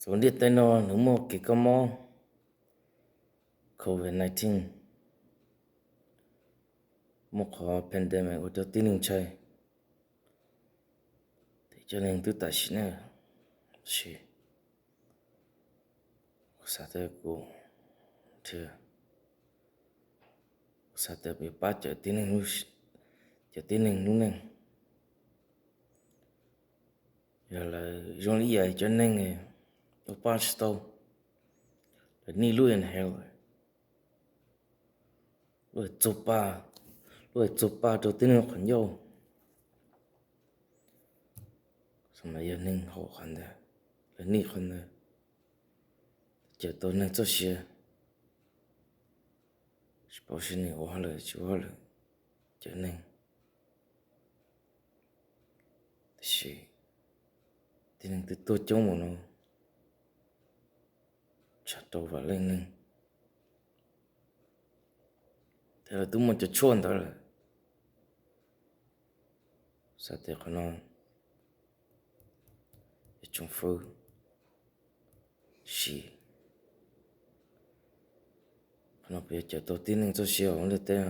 Tus ntiaj teb no nws muaj kev kab mob covid nineteen, muaj qhov pandemic ua rau tib neeg ntshai, cov neeg twb tam sim neej, tab sis kuv xav tias kuv, kuv xav tias kuv yuav pab cawm tib neeg, cawm tib neeg lub neej. Yog lawv zoo li yam cov neeg uas pab tsis tau, lawv nij lub inhaler, lub txug pa, lub txug pa rau tib neeg qhov ncauj. Xav mas yog neeg haum qhov ntawd, lawv nij qhov ntawd, cawm tau neeg txoj sia, tsis paub seb nws ua hauj lwm tsis ua hauj lwm, cawm neeg. Tab sis tib neeg twb tuag coob mus no, tshaj rau vam leej neeg, thiab lawv twb muaj cov tshuaj ntawd lawm. Xav tias qhov no yuav tsum fwb, tab sis qhov no puas yuav cawm tau tib neeg txoj sia hauv ntiaj teb?